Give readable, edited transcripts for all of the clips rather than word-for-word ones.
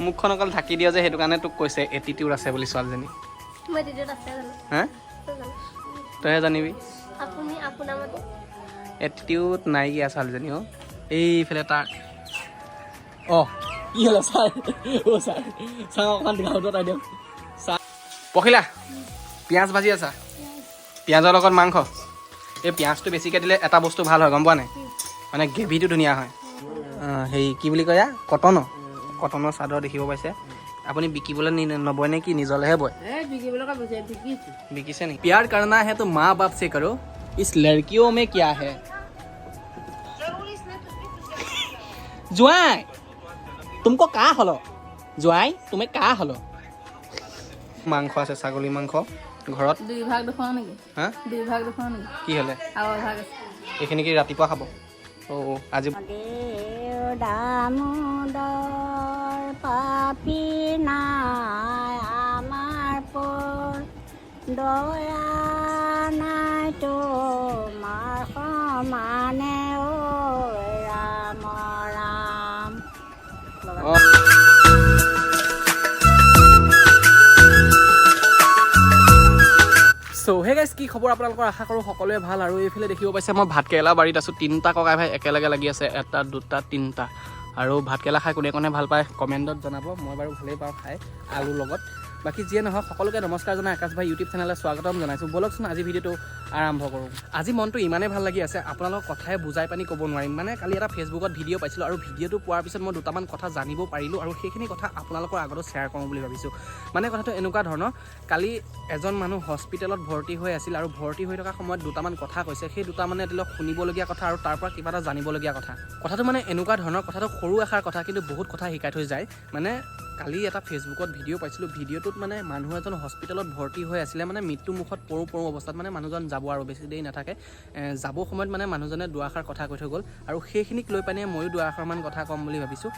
মুখখন অকল ঢাকি দিয়ে যে, সেইটো কাৰণে তোক কৈছে এটিটিউড আছে বুলি ছোৱালীজনী। মই এটিটিউড আছে জানো? হা? আছে জানো? তইহে জানিবি। আপুনি আপোনাৰ মতে? এটিটিউড নাইকিয়া ছোৱালীজনী। অ', এইফালে তাৰ। অঁ, কি হ'লে ছাৰ? অ' ছাৰ, ছাৰ, অকণমান গাঁৱত আই দিয়ক ছাৰ। পখিলা, পিঁয়াজ ভাজি আছা, পিঁয়াজৰ লগত মাংস। এই পিঁয়াজটো বেছিকৈ দিলে এটা বস্তু ভাল হয়, গম পোৱা নাই? মানে গ্ৰেভিটো ধুনীয়া হয়। অঁ, হেৰি কি বুলি কয়, কটনৰ চাদৰ দেখিব পাইছে। আপুনি বিকিবলৈ নবয় নে কি, নিজলেহে বয়? বিকিছে নেকি? प्यार करना है तो माँ बाप से करो, इस लड़कियों में क्या है। জোঁৱাই, तुमको কা হলো? জোঁৱাই, তুমি কা হলো? মাংস আছে, ছাগলী মাংস ঘৰত। দুই ভাগ দেখুৱাওঁ নেকি? হা? দুই ভাগ দেখুৱাওঁ নেকি? কি হ'লে? আৰু এভাগ আছে। এইখিনি কি ৰাতিপুৱা খাব? অ' আজি দামোদৰ পাপী নাই, আমাৰ পৰ দয়া নাই তোমাৰ সমানে ঐ ৰাম ৰাম। অঁ। চ' হে গাইজ, কি খবৰ আপোনালোকৰ? আশা কৰোঁ সকলোৱে ভাল। আৰু এইফালে দেখিব পাইছে, মই ভাতকেৰেলা বাৰীত আছোঁ। তিনিটা ককাই ভাই একেলগে লাগি আছে, এটা, দুটা, তিনিটা। আৰু ভাতকেৰেলা খাই কোনে কোনে ভাল পায়, কমেণ্টত জনাব। মই বাৰু ভালেই পাওঁ খাই আলুৰ লগত। বাকী যিয়ে নহওক, সকলোকে নমস্কাৰ জনাই আকাশ ভাই ইউটিউব চেনেললৈ স্বাগতম জনাইছোঁ। ব'লকচোন, আজি ভিডিঅ'টো আৰম্ভ কৰোঁ। আজি মনটো ইমানেই ভাল লাগি আছে, আপোনালোকক কথাই বুজাই পানি ক'ব নোৱাৰিম। মানে কালি এটা ফেচবুকত ভিডিঅ' পাইছিলোঁ আৰু ভিডিঅ'টো পোৱাৰ পিছত মই দুটামান কথা জানিব পাৰিলোঁ আৰু সেইখিনি কথা আপোনালোকৰ আগতো শ্বেয়াৰ কৰোঁ বুলি ভাবিছোঁ। মানে কথাটো এনেকুৱা ধৰণৰ, কালি এজন মানুহ হস্পিটেলত ভৰ্তি হৈ আছিল আৰু ভৰ্তি হৈ থকা সময়ত দুটামান কথা কৈছে। সেই দুটা মানে ধৰি লওক শুনিবলগীয়া কথা আৰু তাৰ পৰা কিবা এটা জানিবলগীয়া কথা। কথাটো মানে এনেকুৱা ধৰণৰ, কথাটো সৰু এষাৰ কথা, কিন্তু বহুত কথা শিকাই থৈ যায়। মানে কালি এটা ফেচবুকত ভিডিঅ' পাইছিলোঁ। ভিডিঅ'টোত মানে মানুহ এজন হস্পিটেলত ভৰ্তি হৈ আছিলে, মানে মৃত্যু মুখত পৰোঁ পৰোঁ অৱস্থাত, মানে মানুহজন যাব আৰু বেছি দেৰি নাথাকে। যাব সময়ত মানে মানুহজনে দুআষাৰ কথা কৈ থৈ গ'ল আৰু সেইখিনিক লৈ পানে ময়ো দুআষাৰমান কথা ক'ম বুলি ভাবিছোঁ।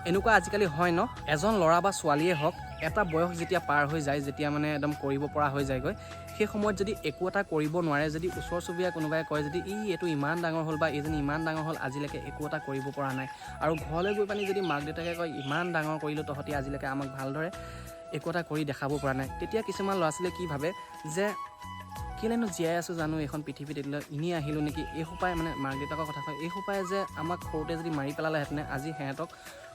এনেকুৱা আজিকালি হয় ন, এজন ল'ৰা বা ছোৱালীয়ে হওক, এটা বয়স যেতিয়া পাৰ হৈ যায়, যেতিয়া মানে একদম কৰিব পৰা হৈ যায়গৈ, সেই সময়ত যদি একো এটা কৰিব নোৱাৰে, যদি ওচৰ চুবুৰীয়া কোনোবাই কয় যদি ই এইটো ইমান ডাঙৰ হ'ল বা এইজনী ইমান ডাঙৰ হ'ল, আজিলৈকে একো এটা কৰিব পৰা নাই, আৰু ঘৰলৈ গৈ পানি যদি মাক দেউতাকে কয়, ইমান ডাঙৰ কৰিলোঁ, তহঁতি আজিলৈকে আমাক ভালদৰে একো এটা কৰি দেখাব পৰা নাই, তেতিয়া কিছুমান ল'ৰা ছোৱালীয়ে কি ভাবে যে কেলেনো জীয়াই আছোঁ জানো এইখন পৃথিৱীত, এতিয়া এনেই আহিলোঁ নেকি? এই সোপাই মানে মাক দেউতাকৰ কথা কয়, এই সোপাই যে আমাক সৰুতে যদি মাৰি পেলালেহেঁতেনে, আজি সিহঁতক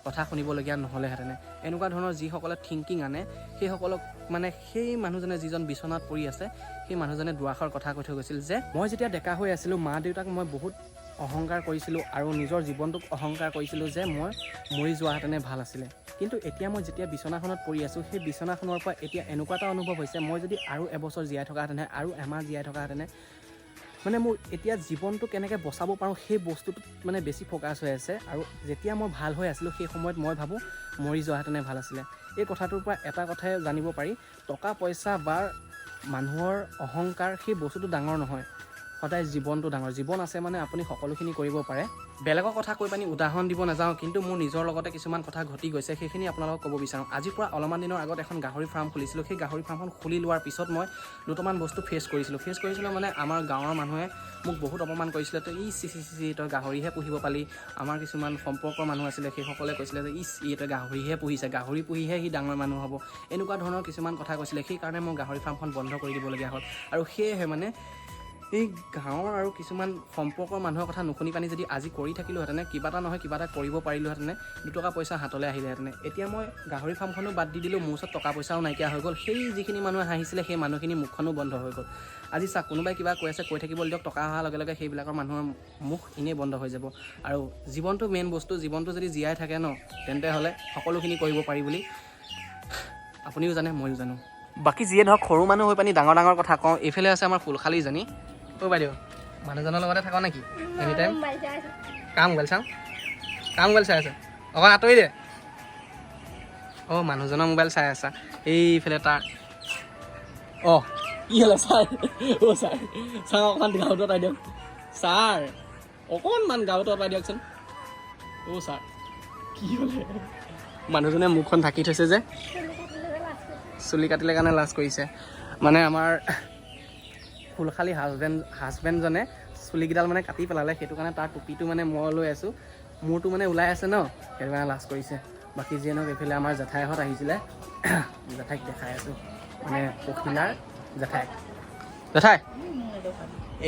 কথা শুনিবলগীয়া নহ'লেহেঁতেনে। এনেকুৱা ধৰণৰ যিসকলে থিংকিং আনে, সেইসকলক মানে সেই মানুহজনে, যিজন বিচনাত পৰি আছে, সেই মানুহজনে দুআষাৰ কথা কৈ থৈ গৈছিল যে মই যেতিয়া ডেকা হৈ আছিলোঁ, মা দেউতাক মই বহুত অহংকাৰ কৰিছিলোঁ আৰু নিজৰ জীৱনটোক অহংকাৰ কৰিছিলোঁ যে মই মৰি যোৱাহেঁতেনে ভাল আছিলে। কিন্তু এতিয়া মই যেতিয়া বিচনাখনত পৰি আছোঁ, সেই বিচনাখনৰ পৰা এতিয়া এনেকুৱা এটা অনুভৱ হৈছে, মই যদি আৰু এবছৰ জীয়াই থকাহেঁতেনে, আৰু এমাহ জীয়াই থকাহেঁতেনে, মানে মোৰ এতিয়া জীৱনটো কেনেকৈ বচাব পাৰোঁ সেই বস্তুটোত মানে বেছি ফ'কাছ হৈ আছে। আৰু যেতিয়া মই ভাল হৈ আছিলোঁ, সেই সময়ত মই ভাবোঁ মৰি যোৱাহেঁতেনে ভাল আছিলে। এই কথাটোৰ পৰা এটা কথাই জানিব পাৰি, টকা পইচা বা মানুহৰ অহংকাৰ সেই বস্তুটো ডাঙৰ নহয়, সদায় জীৱনটো ডাঙৰ। জীৱন আছে মানে আপুনি সকলোখিনি কৰিব পাৰে। বেলেগৰ কথা কৈ পানি উদাহৰণ দিব নাযাওঁ, কিন্তু মোৰ নিজৰ লগতে কিছুমান কথা ঘটি গৈছে, সেইখিনি আপোনালোকক ক'ব বিচাৰোঁ। আজিৰ পৰা অলপমান দিনৰ আগত এখন গাহৰি ফাৰ্ম খুলিছিলোঁ। সেই গাহৰি ফাৰ্মখন খুলি লোৱাৰ পিছত মই দুটামান বস্তু ফেচ কৰিছিলোঁ। ফেচ কৰিছিলোঁ মানে আমাৰ গাঁৱৰ মানুহে মোক বহুত অপমান কৰিছিলে, তই ই চি চি চি, তই গাহৰিহে পুহিব পালি। আমাৰ কিছুমান সম্পৰ্কৰ মানুহ আছিলে, সেইসকলে কৈছিলে যে ইচ, ই তই গাহৰিহে পুহিছে, গাহৰি পুহিহে সি ডাঙৰ মানুহ হ'ব, এনেকুৱা ধৰণৰ কিছুমান কথা কৈছিলে। সেইকাৰণে মই গাহৰি ফাৰ্মখন বন্ধ কৰি দিবলগীয়া হ'ল। আৰু সেয়েহে মানে এই গাঁৱৰ আৰু কিছুমান সম্পৰ্কৰ মানুহৰ কথা নুশুনি পানি যদি আজি কৰি থাকিলোহেঁতেনে, কিবা এটা নহয় কিবা এটা কৰিব পাৰিলোহেঁতেনে, দুটকা পইচা হাতলৈ আহিলেহেঁতেনে। এতিয়া মই গাহৰি ফাৰ্মখনো বাদ দি দিলোঁ, মোৰ ওচৰত টকা পইচাও নাইকিয়া হৈ গ'ল। সেই যিখিনি মানুহে হাঁহিছিলে, সেই মানুহখিনি মুখখনো বন্ধ হৈ গ'ল। আজি চাওক, কোনোবাই কিবা কৈ আছে, কৈ থাকিবলৈ দিয়ক। টকা অহাৰ লগে লগে সেইবিলাকৰ মানুহৰ মুখ এনেই বন্ধ হৈ যাব। আৰু জীৱনটো মেইন বস্তু। জীৱনটো যদি জীয়াই থাকে ন, তেন্তে হ'লে সকলোখিনি কৰিব পাৰি বুলি আপুনিও জানে, ময়ো জানো। বাকী যিয়ে নহওক, সৰু মানুহ হৈ পানি ডাঙৰ ডাঙৰ কথা কওঁ। এইফালে আছে আমাৰ ফুলশালীজনী। অ' বাইদেউ, মানুহজনৰ লগতে থাক নেকি এনি টাইম? মোবাইল চাই আছো। কাৰ মোবাইল চাওঁ? কাৰ মোবাইল চাই আছা? অকণ আঁতৰি দে। অঁ, মানুহজনৰ মোবাইল চাই আছা। এইফালে তাৰ। অঁ, কি হ'লে ছাৰ? অ' ছাৰ, ছাৰ, অকণমান গাৰুটো আঁতৰাই দিয়ক। ছাৰ, অকণমান গাৰুটো আঁতৰাই দিয়কচোন। অ' ছাৰ, কি হ'লে? মানুহজনে মুখখন ঢাকি থৈছে যে। চুলি কাটিলে যে লাজ কৰিছে। চুলি কাটিলে কাৰণে লাজ কৰিছে। মানে আমাৰ খুলশালী হাজবেণ্ডজনে চুলিকেইডাল মানে কাটি পেলালে, সেইটো কাৰণে তাৰ টুপিটো মানে মই লৈ আছোঁ, মূৰটো মানে ওলাই আছে ন, সেইটো কাৰণে লাজ কৰিছে। বাকী যিয়ে নহওক, এইফালে আমাৰ জেঠাইহঁত আহিছিলে। জেঠাইক দেখাই আছোঁ, মানে পখিলাৰ জেঠাই। জেঠাই,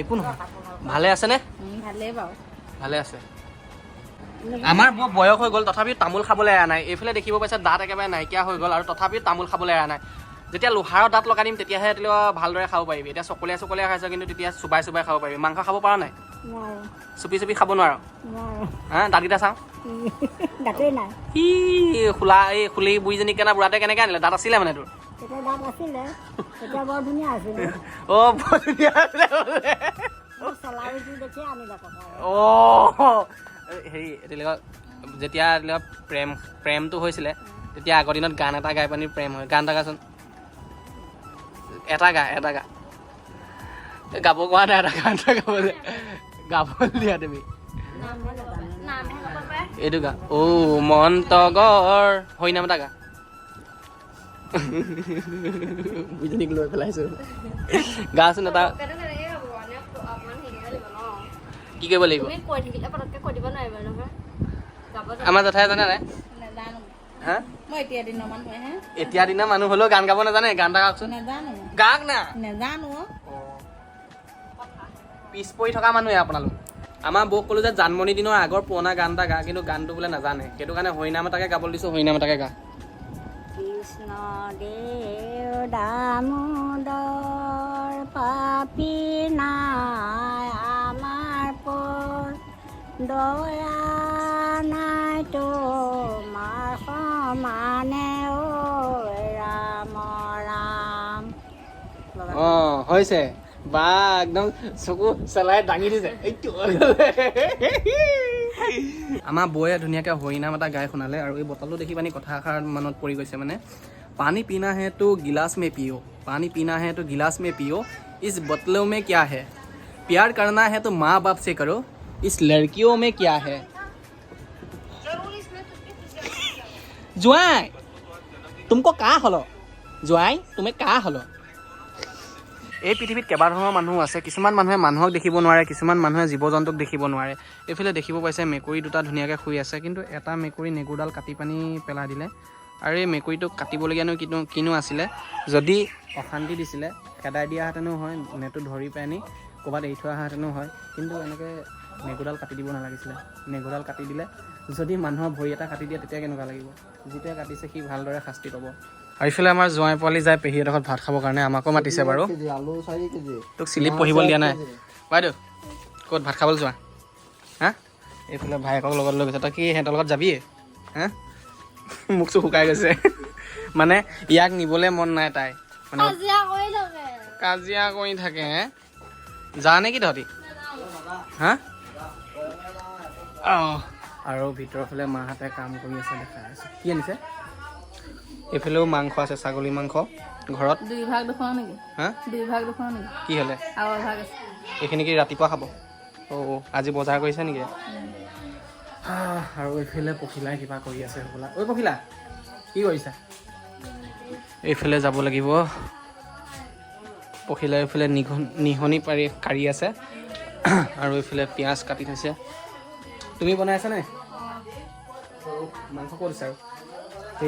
একো নহয়, ভালে আছেনে? ভালেই বাৰু। ভালে আছে। আমাৰ বৰ বয়স হৈ গ'ল, তথাপিও তামোল খাবলৈ এৰা নাই। এইফালে দেখিব পাইছে, দাঁত একেবাৰে নাইকিয়া হৈ গ'ল আৰু তথাপিও তামোল খাবলৈ এৰা নাই। যেতিয়া লোহাৰৰ দাঁত লগাই দিম, তেতিয়াহে তেতিয়া ভালদৰে খাব পাৰিবি। এতিয়া চকলীয়া চকলীয়া খাইছ, কিন্তু তেতিয়া চুবাই চুবাই খাব পাৰিবি। মাংস খাব পৰা নাই? নোৱাৰোঁ। চুপি চুপি খাব নোৱাৰ? নোৱাৰোঁ। হা, দাঁতকেইটা চাওঁ। দাঁতেই নাই। ই খোলা, এই খুলি বুঢ়ীজনী কেনে বুঢ়াতে কেনেকৈ আনিলে? দাঁত আছিলে মানে তোৰ? তেতিয়া দাঁত আছিলে, তেতিয়া বৰ ধুনীয়া আছিলে। অ', বৰ ধুনীয়া আছিলে বোলে। মোক চেলাউৰিটো দেখি আনিলে ককাই। অ', হেৰি, এতিয়ালৈকে যেতিয়া এতিয়ালৈকে প্ৰেমটো হৈছিলে, তেতিয়া আগৰ দিনত গান এটা গাই পানি প্ৰেম হয়। গান এটা গাচোন, এটা গা, এটা গা। এ, গাব কোৱা নাই, এটা গান এটা গাব গাব দিয়া তুমি। নামহে গাব পাৰে। এইটো গা, অ' মন তগৰ, হৰিনাম এটা গা। বুঢ়ীজনীক লৈ পেলাইছো। গাচোন এটা। পতককেতো কেনেকে গাব? মানে অকণমান শিকিব লাগিব ন। কি কৰিব লাগিব? তুমি কৈ থাকিলে পতককে কৈ দিব নোৱাৰিবা নহয়, গাব জানো। আমাৰ জেঠাই জানে নাই? নাজানো। হা? মই এতিয়া দিনৰ মানুহ হে। এতিয়া দিনৰ মানুহ হ'লেও গান গাব নাজানে? গান এটা গাওকচোন। নাজানো। গাওক না। নাজানো অ'। পিছ পৰি থকা মানুহে আপোনালোক। আমাৰ বৌক ক'লো যে জানমণি দিনৰ আগৰ পুৰণা গান এটা গা, কিন্তু গানটো বোলে নাজানে। সেইটো কাৰণে হৰিনাম এটাকে গাবলৈ দিছোঁ। হৰিনাম এটাকে গা। কৃষ্ণ দেৱ দামোদৰ, পাপী নাই আমাৰ পৰ, দয়া নাই তোমাৰ সমানে ঐ ৰাম ৰাম। অঁ, হৈছে বা, একদম চকু চেলাই দাঙি দিছে এইটো। আমাৰ বৌয়ে ধুনীয়াকৈ হৰিনাম এটা গাই শুনালে আৰু এই বটলটো দেখি পানি কথা এষাৰ মনত পৰি গৈছে। মানে पानी पीना है तो गिलास में पियो, पानी पीना है तो गिलास में पियो, इस बोतलों में क्या है? प्यार करना है तो माँ बाप से करो, इस लड़कियों में क्या है? জোঁৱাই, तुमको का হলো? জোঁৱাই, তুমি কা হলো? এই পৃথিৱীত কেইবা ধৰণৰ মানুহ আছে। কিছুমান মানুহে মানুহক দেখিব নোৱাৰে, কিছুমান মানুহে জীৱ জন্তুক দেখিব নোৱাৰে। এইফালে দেখিব পাইছে, মেকুৰী দুটা ধুনীয়াকৈ শুই আছে, কিন্তু এটা মেকুৰী নেগুৰডাল কাটি পানি পেলাই দিলে। আৰু এই মেকুৰীটোক কাটিবলগীয়ানো কিনো কিনো আছিলে? যদি অশান্তি দিছিলে, খেদাই দিয়াহেঁতেনো হয়, নেটো ধৰি পেনি ক'ৰবাত এৰি থৈ অহাহেঁতেনো হয়, কিন্তু এনেকৈ নেগুৰডাল কাটি দিব নালাগিছিলে। নেগুৰডাল কাটি দিলে, যদি মানুহৰ ভৰি এটা কাটি দিয়ে, তেতিয়া কেনেকুৱা লাগিব? যিটোৱে কাটিছে সি ভালদৰে শাস্তি পাব। আৰু ইফালে আমাৰ জোঁৱাই পোৱালি যায় পেহীহঁতৰ ঘৰত ভাত খাবৰ কাৰণে। আমাকো মাতিছে বাৰু। আলু 4 কেজি। তোক চিলিপ পঢ়িবলৈ দিয়া নাই বাইদেউ। ক'ত ভাত খাবলৈ যোৱা? হা, এইফালে ভায়েকক লগত লৈ গৈছে। তই কি সিহঁতৰ লগত যাবিয়ে? হা, মুখ চুখ শুকাই গৈছে। মানে ইয়াক নিবলৈ মন নাই তাই মানে। কাজিয়া কৰি থাকে। কাজিয়া কৰি থাকে হে। যা নেকি তহঁতি? হা, অঁ। আৰু ভিতৰৰ ফালে মাহঁতে কাম কৰি আছে, দেখাই আছে। কি আনিছে? এইফালেও মাংস আছে, ছাগলী মাংস ঘৰত। দুই ভাগ দুখোৱা নেকি? হা? দুই ভাগ দুখোৱা নেকি? কি হ'লে? আৰু এভাগ আছে। এইখিনি কি ৰাতিপুৱা খাব? অ' আজি বজাৰ কৰিছে নেকি? আৰু এইফালে পখিলাই কিবা কৰি আছে হ'বলা। ঐ পখিলা, কি কৰিছা? এইফালে যাব লাগিব। পখিলা এইফালে নিহনি পাৰি কাঢ়ি আছে আৰু এইফালে পিঁয়াজ কাটি থৈছে। তুমি বনাই আছা নে? মাংস ক'ত আছে? আৰু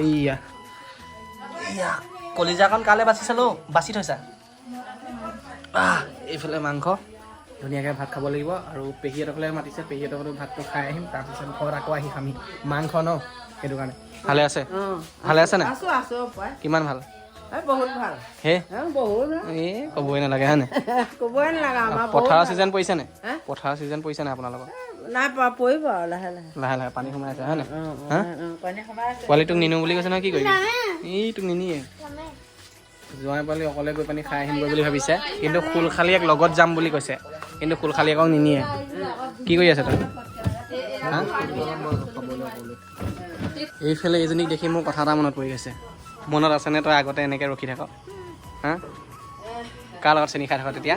এইয়া, এইয়া কলিজাকণ কালে বাছি চালো, বাছি থৈছা। এইফালে মাংস, ধুনীয়াকৈ ভাত খাব লাগিব। আৰু পেহীহঁতৰ ঘৰলৈ মাতিছে, পেহীহঁতৰ ঘৰতো ভাতটো খাই আহিম, তাৰপিছত ঘৰত আকৌ আহি খামহি মাংস ন, সেইটো কাৰণে। ভালে আছে? ভালে আছে নাই? আছো আছো পাই। কিমান ভাল? এই বহুত ভাল। হে? বহুত। এই ক'বই নালাগে, হয় নাই? ক'বই নালাগে, আমাৰ বহুত। পথাৰৰ ছিজন পৰিছে নাই? হা? পথাৰৰ ছিজন পৰিছে নাই আপোনালোকৰ? নাই পোৱা, পৰিব আৰু লাহে লাহে। লাহে লাহে পানী সোমাই আছে, হয় নাই? হা? পানী সোমাই আছে। পোৱালিটোক নিনো বুলি কৈছে নহয়, কি কৰিবি? এই তোক নিনিয়ে। জোঁৱাই পোৱালি অকলে গৈ পানি খাই আহিমগৈ বুলি ভাবিছে, কিন্তু খুলশালীয়েক লগত যাম বুলি কৈছে, কিন্তু খুলশালীয়েকক নিনিয়ে। কি কৰি আছে তই? হা? এইফালে এইজনীক দেখি মোৰ কথা এটা মনত পৰি গৈছে। মনত আছেনে তই আগতে এনেকৈ ৰখি থাক? হা, কাৰ লগত চেনি খাই থাক তেতিয়া?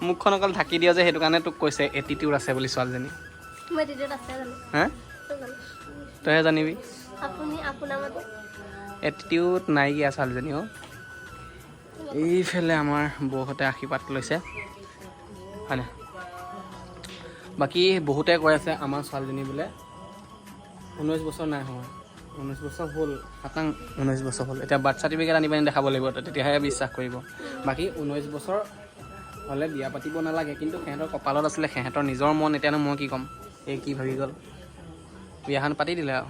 মুখখন অকল ঢাকি দিয় যে, সেইটো কাৰণে তোক কৈছে এটিটিউড আছে বুলি ছোৱালীজনী। মই এটিটিউড আছে জানো? হা? জানো। তইহে জানিবি। আপুনি আপোনাৰ মতে। এটিটিউড নাইকিয়া ছোৱালীজনী অ'। এইফালে আমাৰ বৌহঁতে আশীৰ্বাদ লৈছে, হয়নে? বাকী বহুতে কৈ আছে আমাৰ ছোৱালীজনী বোলে 19 বছৰ নাই হোৱা, 19 বছৰ হ'ল, খাটাং 19 বছৰ হ'ল। এতিয়া বাৰ্থ চাৰ্টিফিকেট আনি পিনি দেখাব লাগিব, তেতিয়াহে বিশ্বাস কৰিব। বাকী 19 বছৰ হ'লে বিয়া পাতিব নালাগে, কিন্তু সিহঁতৰ কপালত আছিলে, সিহঁতৰ নিজৰ মন। এতিয়ানো মই কি ক'ম, এই কি ভাবি গ'ল, বিয়াখন পাতি দিলে আৰু।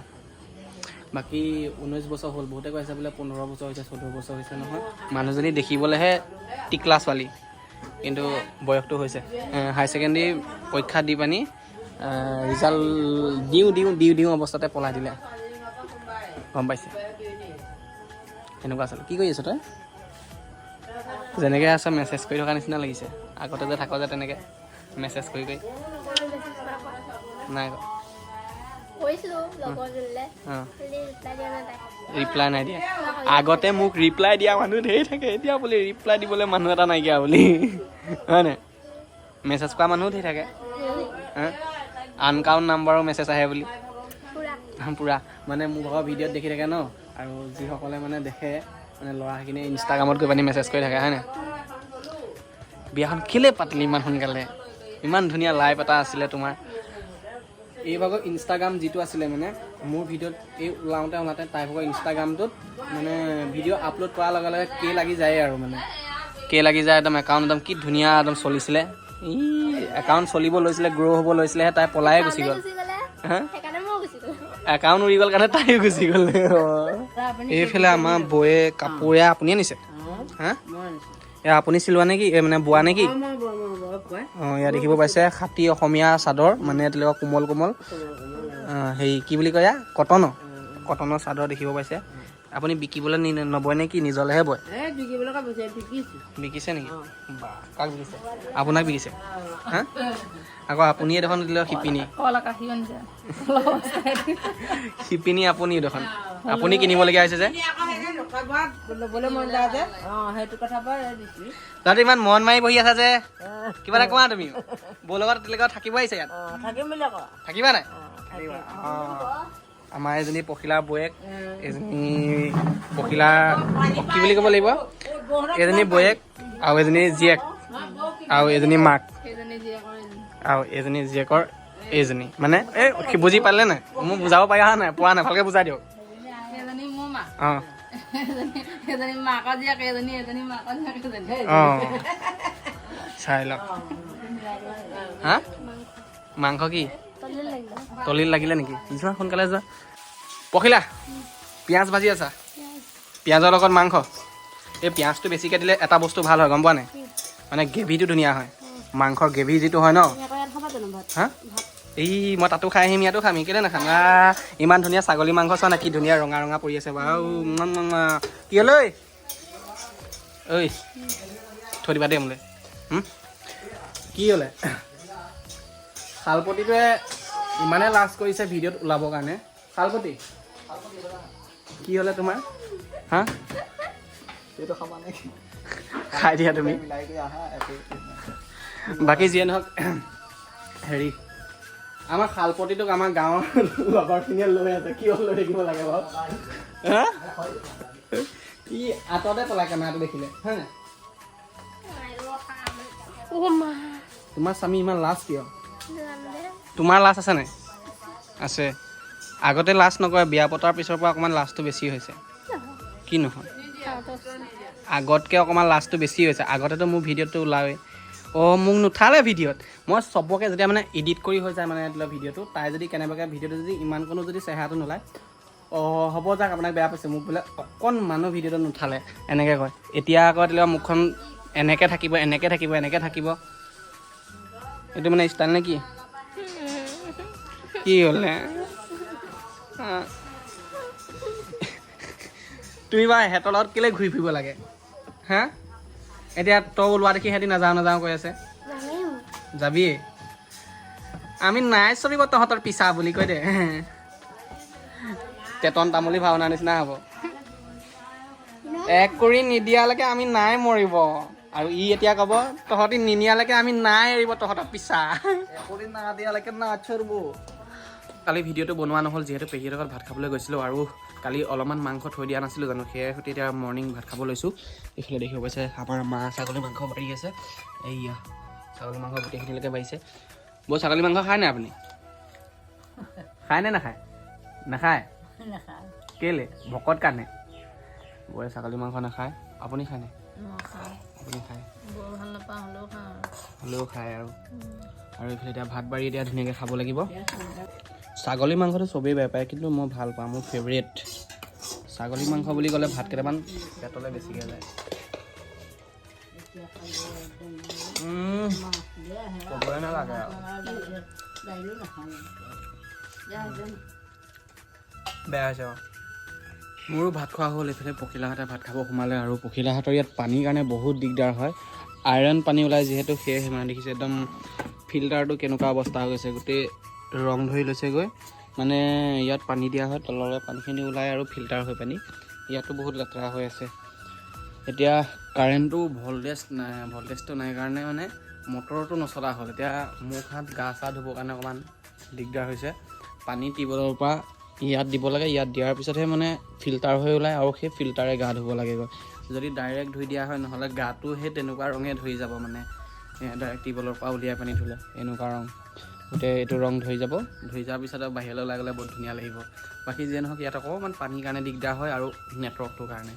বাকী 19 বছৰ হ'ল, বহুতে কৈ আছে বোলে 15 বছৰ হৈছে, 14 বছৰ হৈছে। নহয়, মানুহজনী দেখিবলৈহে টিকলা ছোৱালী, কিন্তু বয়সটো হৈছে। হায়াৰ ছেকেণ্ডেৰী পৰীক্ষা দি পানি ৰিজাল্ট দিওঁ দিওঁ দিওঁ দিওঁ অৱস্থাতে পলাই দিলে, গম পাইছে? তেনেকুৱা আছিলে। কি কৰি আছ তই? যেনেকৈ আছ মেছেজ কৰি থকা নিচিনা লাগিছে। আগতে যে থাক যে তেনেকৈ মেছেজ কৰি কৰি নাই কৰা? কৰিছিলোঁ লগৰজনীলে। অঁ। খালি ৰিপ্লাই দিয়া নাই তাই। ৰিপ্লাই নাই দিয়া। আগতে মোক ৰিপ্লাই দিয়া মানুহ ধেৰ থাকে, এতিয়া বুলি ৰিপ্লাই দিবলৈ মানুহ এটা নাইকিয়া বুলি, হয় নাই? মেছেজ কৰা মানুহো ধেৰ থাকে। আনকাউণ্ট নাম্বাৰো মেছেজ আহে বুলি। পুৰা। পূৰা মানে মোৰ ভাগৰ ভিডিঅ'ত দেখি থাকে ন, আৰু যিসকলে মানে দেখে, মানে ল'ৰাখিনিয়ে ইনষ্টাগ্ৰামত গৈ পানি মেছেজ কৰি থাকে, হয় নাই? বিয়াখন কেলৈ পাতিলি ইমান সোনকালে? ইমান ধুনীয়া লাইফ এটা আছিলে তোমাৰ। এই ভাগৰ ইনষ্টাগ্ৰাম যিটো আছিলে, মানে মোৰ ভিডিঅ'ত এই ওলাওঁতে ওলাওঁতে তাই ভাগৰ ইনষ্টাগ্ৰামটোত মানে ভিডিঅ' আপলোড কৰাৰ লগে লগে কে লাগি যায়, আৰু মানে কে লাগি যায় একদম। একাউণ্ট একদম কি ধুনীয়া একদম চলিছিলে। ই একাউণ্ট চলিব লৈছিলে, গ্ৰ' হ'ব লৈছিলেহে, তাই পলায়ে গুচি গ'ল। গুচি গ'লে। হা? সেইকাৰণে মই গুচি গ'লো। একাউণ্ট উৰি গ'ল কাৰণে তাইও গুচি গ'ল। এইফালে আমাৰ বৌয়ে কাপোৰে আপুনিয়ে নিছে? হা, এয়া আপুনি চিলোৱা নেকি? এই মানে বোৱা নেকি? অঁ, ইয়াত দেখিব পাইছে খাটি অসমীয়া চাদৰ, মানে তেনেকুৱা কোমল কোমল, হেৰি কি বুলি কয় এয়া, কটনৰ চাদৰ দেখিব পাইছে। আপুনি বিকিবলৈ নবয় নে কি, নিজলেহে বয়? বিকিছে নেকি? বা, কাক বিকিছে? আপোনাক বিকিছে? হা, আকৌ আপুনিয়ে দেখোন দিলে শিপিনী। কল আকাশী আনিছে। শিপিনী আপুনি দেখোন, আপুনি কিনিবলগীয়া হৈছে যে। ল'বলৈ মন যায় যে, অঁ, সেইটো কথা পৰা দিছোঁ। তহঁতে ইমান মন মাৰি বহি আছা যে, কিবা এটা কোৱা তুমি। বৌ লগত লগত থাকিব আহিছে ইয়াত? অঁ, থাকিম বুলি আকৌ। থাকিবা নাই? থাকিবা। অঁ, আমাৰ এজনী পখিলাৰ বৌয়েক, এজনী পখিলা কি বুলি ক'ব লাগিব, এজনী বৌয়েক আৰু এজনী জীয়েক আৰু এজনী মাক। সেইজনী জীয়েকৰ এজনী। আৰু এজনী জীয়েকৰ এইজনী, মানে এই বুজি পালে নাই? মোক বুজাব পাৰি অহা নাই, পোৱা নাই, ভালকে বুজাই দিয়ক। সেইজনী মোৰ মা। অঁ। এজনী মাকৰ জীয়েক এজনী, এজনী মাকৰ জীয়েক এজনী। অঁ, চাই লওক। হা, মাংস কি তলিত লাগিব। তলিত লাগিলে নেকি? যোৱা, সোনকালে যোৱা। পখিলা, পিঁয়াজ ভাজি আছা, পিঁয়াজৰ লগত মাংস। এই পিঁয়াজটো বেছিকৈ দিলে এটা বস্তু ভাল হয়, গম পোৱা নাই? মানে গ্ৰেভিটো ধুনীয়া হয়, মাংসৰ গ্ৰেভি যিটো হয় ন। আকৌ ইয়াত খাবা জানো ভাত? হা, এই মই তাতো খাই আহিম, ইয়াতো খাম, কেলৈ নাখাম? ইমান ধুনীয়া ছাগলী মাংস চোৱা না, কি ধুনীয়া ৰঙা ৰঙা পৰি আছে বাৰু। কি হ'ল ঐ? ঐ, থৈ দিবা দেই মোলৈ। কি হ'লে? শালপতিটোৱে ইমানে লাজ কৰিছে ভিডিঅ'ত ওলাবৰ কাৰণে। শালপতি, কি হ'লে তোমাৰ? হা, খাই দিয়া তুমি। বাকী যিয়ে নহওক, হেৰি আমাৰ শালপতিটোক আমাৰ গাঁৱৰ লগৰখিনিয়ে লৈ আছে। কিয় লৈ থাকিব লাগে বাৰু? হা, ই আঁতৰতে পেলাই কেমেৰাটো দেখিলে, হয় নাই? অ' মা। তোমাৰ স্বামী ইমান লাজ কিয়? নাজানো দেই। তোমাৰ লাজ আছে নাই? আছে। আগতে লাজ নকৰে, বিয়া পতাৰ পিছৰ পৰা অকণমান লাজটো বেছি হৈছে। কি নহয়, আগতকৈ অকণমান লাজটো বেছি হৈছে। আগতেতো মোৰ ভিডিঅ'টো ওলাওৱেই। অঁ, মোক নুঠালে ভিডিঅ'ত। মই চবকে যেতিয়া মানে এডিট কৰি হৈ যায়, মানে ধৰি লওক ভিডিঅ'টো, তাই যদি কেনেবাকৈ ভিডিঅ'টো যদি ইমানকণো যদি চেহেৰাটো নোলায়, অঁ হ'ব যাক, আপোনাক বেয়া পাইছে, মোক বোলে অকণমানো ভিডিঅ'টো নুঠালে, এনেকৈ কয়। এতিয়া আকৌ ধৰি লওক মুখখন এনেকৈ থাকিব, এনেকৈ থাকিব, এনেকৈ থাকিব। এইটো মানে ষ্টাইল নে কি? কি হ'লে আ? তুমি বাৰু সিহঁতৰ লগত কেলৈ ঘূৰি ফুৰিব লাগে? হা, এতিয়া তই ওলোৱা দেখি সিহঁতি নাযাওঁ নাযাওঁ কৈ আছে। যামেই মই। যাবিয়ে? আমি নাই চলিব তহঁতৰ পিছা বুলি কৈ দে। টেটন তামুলী ভাওনা নিচিনা হ'ব। এক কৰি নিদিয়ালৈকে আমি নাই মৰিব। আৰু ই এতিয়া ক'ব, তহঁতি নিনিয়ালৈকে আমি নাই এৰিব তহঁতৰ পিছা। না দিয়ালৈকে না চৰব। কালি ভিডিঅ'টো বনোৱা নহ'ল, যিহেতু পেহীৰ লগত ভাত খাবলৈ গৈছিলোঁ আৰু কালি অলপমান মাংস থৈ দিয়া নাছিলোঁ জানো, সেয়াই সৈতে এতিয়া মৰ্ণিং ভাত খাব লৈছোঁ। এইফালে দেখিব পাইছে আমাৰ মা ছাগলী মাংস বাঢ়ি আছে। এইয়া ছাগলী মাংস গোটেইখিনিলৈকে বাঢ়িছে। বৌ, ছাগলী মাংস খায় নাই আপুনি? খায় নে নাখায়? নাখায়। কেলে? ভকত কাৰণে। বৌয়ে ছাগলী মাংস নাখায়। আপুনি খায় নাই? আপুনি খায়? বৰ ভাল নাপাওঁ, হ'লেও খাওঁ আৰু। হ'লেও খায় আৰু। আৰু এইফালে এতিয়া ভাত বাৰী এতিয়া ধুনীয়াকৈ খাব লাগিব। ছাগলী মাংসটো চবেই বেয়া পায়, কিন্তু মই ভাল পাওঁ, মোৰ ফেভৰেট। ছাগলী মাংস বুলি ক'লে ভাত কেইটামান পেটলৈ বেছিকৈ যায়। ক'বই নালাগে আৰু। বেয়া হৈছে অঁ। মোৰো ভাত খোৱা হ'ল। এইফালে পখিলাহঁতে ভাত খাব সোমালে। আৰু পখিলাহঁতৰ ইয়াত পানীৰ কাৰণে বহুত দিগদাৰ হয়। আইৰণ পানী ওলাই যিহেতু, সেয়েহে মানে দেখিছে একদম ফিল্টাৰটো কেনেকুৱা অৱস্থা হৈ গৈছে, গোটেই ৰং ধৰি লৈছেগৈ। মানে ইয়াত পানী দিয়া হয়, তললৈ পানীখিনি ওলায় আৰু ফিল্টাৰ হৈ পানী ইয়াতো বহুত লেতেৰা হৈ আছে। এতিয়া কাৰেণ্টটো ভল্টেজ নাই, ভল্টেজটো নাই কাৰণে মানে মটৰটো নচলা হ'ল। এতিয়া মুখ হাত গা চা ধুবৰ কাৰণে অকণমান দিগদাৰ হৈছে। পানী টিউবৱেলৰ পৰা ইয়াত দিব লাগে, ইয়াত দিয়াৰ পিছতহে মানে ফিল্টাৰ হৈ ওলায় আৰু সেই ফিল্টাৰে গা ধুব লাগেগৈ। যদি ডাইৰেক্ট ধুই দিয়া হয়, নহ'লে গাটো সেই তেনেকুৱা ৰঙে ধৰি যাব। মানে ডাইৰেক্ট টিউবৱেলৰ পৰা উলিয়াই পানী ধুলে এনেকুৱা ৰং, গোটেই এইটো ৰং ধৰি যাব। ধৰি যোৱাৰ পিছত আৰু বাহিৰলৈ ওলাই গ'লে বহুত ধুনীয়া লাগিব। বাকী যিয়ে নহওক, ইয়াত অকণমান পানীৰ কাৰণে দিগদাৰ হয় আৰু নেটৱৰ্কটোৰ কাৰণে।